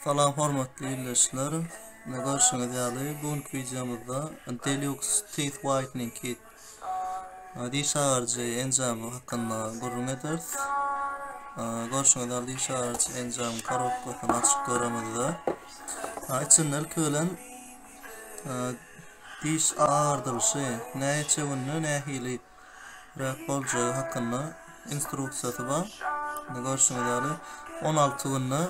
Salam hormatly ildeşler. Ine görşüňiz ýaly bu günki wideomyzda Deluxe Teeth Whitening Kit diş agyryjy enjamy hakynda gürrüň ederis. Görşüňiz ýaly diş agyryjy enjamyň korobkasyny açyp göremizde içinde ilki bilen diş agyrdylyşy näçe günde nähili Räk boljagy hakynda instruksiýasy bar. Indi görşüňiz ýaly 16 günde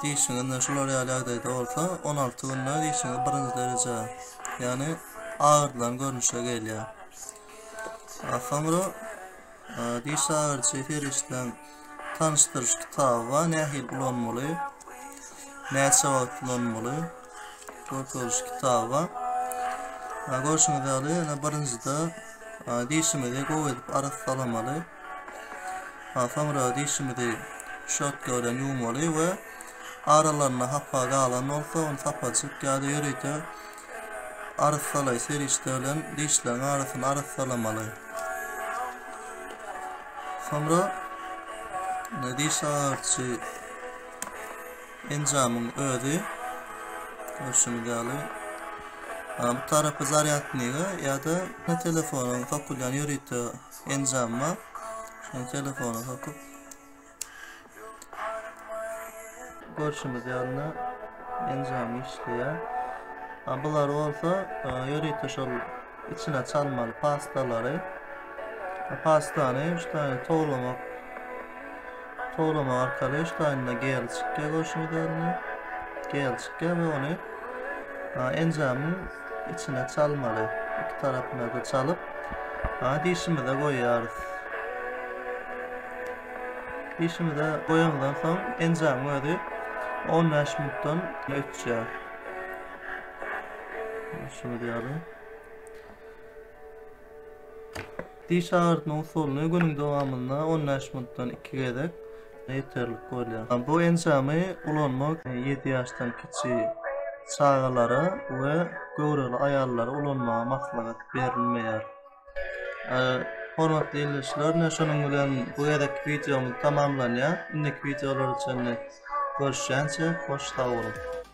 dişiňiz şular ýaly ýagdaýda bolsa 16 günde dişiňiz birinji dereje, ýagny agyrdylan görnüşe gelýär. Soňra diş agyryjy serişdäň tanyşdyryş kitaby bar, nähili ulanmaly, näçe wagt ulanmaly. Görkeziş kitaby bar. Görşüňiz ýaly, ýene birinjide dişimizi gowy edip arassalamaly. Soňra dişimizi şotka bilen ýuwmaly we aralarynda hapa galan bolsa, ony sapajyk ýa-da ýörite arassalaýjy serişde bilen dişleriň arasyny arassalamaly. Soňra diş agartyjy Enjamyň özi görşümiz ýaly bu tarapy zarýadnigi ýa-da telefona sokulýan ýörite enjam bar. Şony telefona sokup görşümiz ýaly enjam işleýär. Bular bolsa ýörite şol içine çalmaly pastalary. Pastany üç tane towlamak Towlamak arkaly üç taýynda gel çykýar görşüňiz ýaly. Gel çykýar we ony enjamyň içine çalmaly. Iki tarapyna da çalyp, dişimize goýýarys. Dişimize goýandan soň enjamyň özi 15 minutdan öçýär. Görşüňiz ýaly. Diş agyrtma usulyny günüň dowamynda 15 minutdan iki gezek ýeterlik bolýar. Bu enjamy ulanmak 7 ýaşdan kiçi çagalara we göwreli aýallara ulanmaga maslahat berilmeýär. Hormatly ildeşler, ine şunuň bilen bu gezekki wideomyz tamamlanýar. Indiki wideolara çenli görüşýänçä hoş sag boluň.